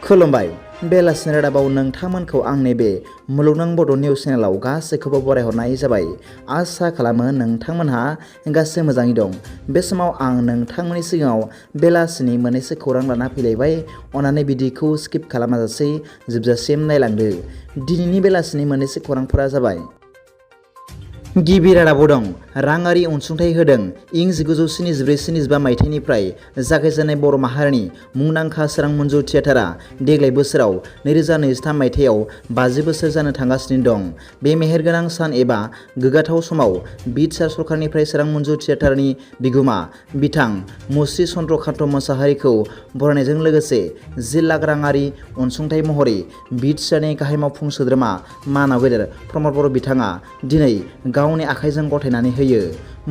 खुलुमबाय बेलासिनि रादाबाव नोंथांमोनखौ आंनि बे मुलुगनां बड' निउस चेनेलाव गासैखौबो बरायहरनाय जाबाय। आसा खालामो नोंथांमोनहा गासै मोजाङै दं। बे समाव आं नोंथांमोननि सिगाङाव बेलासिनि मोननैसो खौरां लाना फैलायबाय। अन्नानै भिडिअखौ स्किप खालामाजासे जोबजासिम नायलांदो। दिनैनि बेलासिनि मोननैसो खौरांफोरा जाबाय। गिबि रादाबाव दं राङारि अनसुंथाइ होदों। इं 1974-75 मायथाइनिफ्राय जागायजेननाय बर' माहारिनि मुंदांखा सोरां मन्जु थियेटारआ देग्लाय बोसोराव 2023 मायथाइयाव 50 बोसोर जानो थांगासिनो दं। बे मेहेरगोनां सान एबा गोग्गाथाव समाव BTR सरकारनिफ्राय सोरां मन्जु थियेटारनि बिगुमा बिथां मुस्रि चन्द्र कान्त मोसाहारिखौ बरायनायजों लोगोसे 10 लाख राङारि अनसुंथाइ महरै BTRनि गाहाय मावफुं सोद्रोमा मानाव गेदेर प्रमद बर' बिथाङा दिनै गावनि आखाइजों गथायनानै होयो।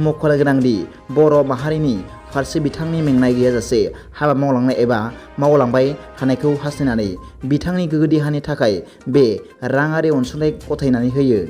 मख'नो गोनांदि बर' माहारिनि फारसे बिथांनि मेंनाय गैयाजासे हाबा मावलांनाय एबा मावलांबाय थानायखौ हास्थायनानै बिथांनि गोग्गो देहानि थाखाय बे राङारि अनसुंथाइ गथायनानै होयो।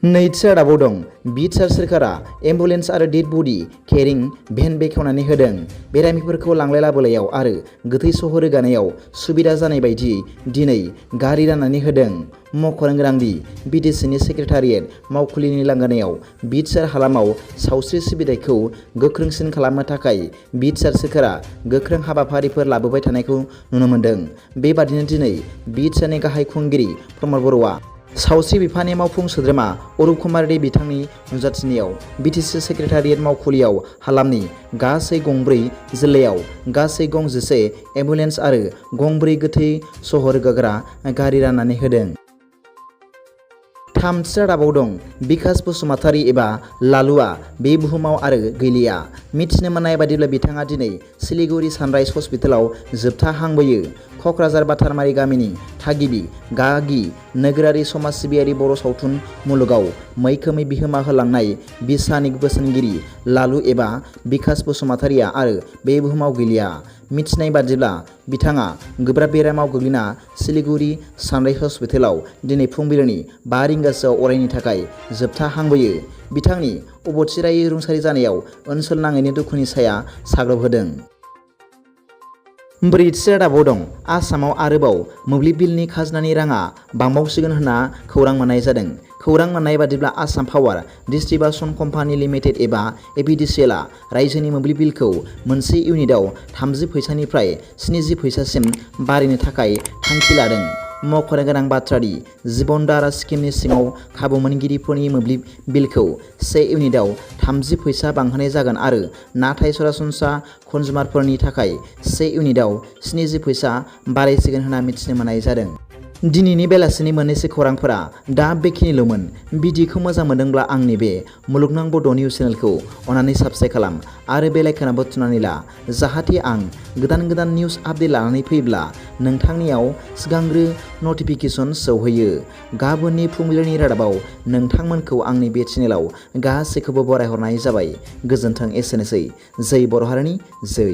नैथि रादाबाव दं BTR सरकारा एम्बुलेन्स आरो डेड बडि केरिं भेन बेखेवनानै होदों। बेरामिफोरखौ लांलाय लाबोलायाव आरो गोथै सह रोगानायाव सुबिदा जानाय बायदियै दिनै गारि राननानै होदों। मख'नो गोनांदि BTCनि सेक्रेटारियेट मावखुलिनि लांगोनायाव BTR हालामाव सावस्रि सिबिथायखौ गोख्रोंसिन खालामनो थाखाय BTR सरकारा गोख्रों हाबाफारिफोर लाबोबाय थानायखौ नुनो मोन्दों। बेबादिनो दिनै BTRनि गाहाय खुंगिरि प्रमद बर'आ सावस्रि बिफाननि मावफुं सोद्रोमा अरुप कुमार दे बिथांनि नुजाथिनायाव BTC सेक्रेटारियेट मावखुलियाव हालामनि गासै गंब्रै जिल्लायाव गासै गं 11 एम्बुलेन्स आरो गंब्रै गोथै सह रोगाग्रा गारि राननानै होदों। थामथि रादाबाव दं बिकास बसुमतारी एबा लालुआ बे बुहुमाव आरो गैलिया। मिथिनो मोननाय बादिब्ला बिथाङा दिनै सिलिगुरि सानराइज हस्पिटालाव जोबथा हां बोयो। क'क्राझार बाथारमारि गामिनि थागिबि गागि नोगोरारि समाज सिबियारि बर' सावथुन मुलुगाव मैखोमै बिहोमा होलांनाय बिसानि बोसोनगिरि लालु एबा बिकास बसुमतारीया आरो बे बुहुमाव गैलिया। मिथिनाय बादिब्ला बिथाङा गोब्राब बेरामाव गोग्लैना सिलिगुरि सानराइज हस्पिटालाव दिनै फुंबिलिनि 5 रिंगासोआव अरायनि थाखाय जोबथा हां बोयो। बिथांनि अबथिरायै रुंसारि जानायाव ओनसोल नाङैनो दुखुनि साया साग्लोबहोदों। ब्रैथि रादाबाव दं आसामाव आरोबाव मोब्लिब बिलनि खाजोनानि राङा बांबावसिगोन होनना खौरां मोननाय जादों। खौरां मोननाय बादिब्ला Assam power distribution company limited एबा APDCLआ रायजोनि मोब्लिब बिलखौ मोनसे इउनिटआव 30 फैसानिफ्राय 70 फैसासिम बारायनो थाखाय थांखि लादों। मख'नो गोनां बाथ्रादि जीवन धारा स्किमनि सिङाव खाबु मोनगिरिफोरनि मोब्लिब बिलखौ 1 इउनिटआव 30 फैसा बांहोनाय जागोन आरो नाथाय सरासनस्रा कन्जुमारफोरनि थाखाय 1 इउनिटआव 70 फैसा बारायसिगोन होनना मिथिनो मोननाय जादों। दिनैनि बेलासिनि मोननैसो खौरांफोरा दा बेखिनिल'मोन। भिडिअखौ मोजां मोनदोंब्ला आंनि बे मुलुगनां बड' निउस चेनेलखौ अन्नानै साबस्क्राइब खालाम आरो बेल आइकनआबो थुनानै ला, जाहाथे आं गोदान निउस आपडेट लानानै फैब्ला नोंथांनियाव सिगांग्रो नटिफिकेसन सौहैयो। गाबोननि फुंबिलिनि रादाबाव नोंथांमोनखौ आंनि बे चेनेलाव गासैखौबो बरायहरनाय जाबाय। गोजोन्थों। एसेनोसै। जै बर' हारिनि जै।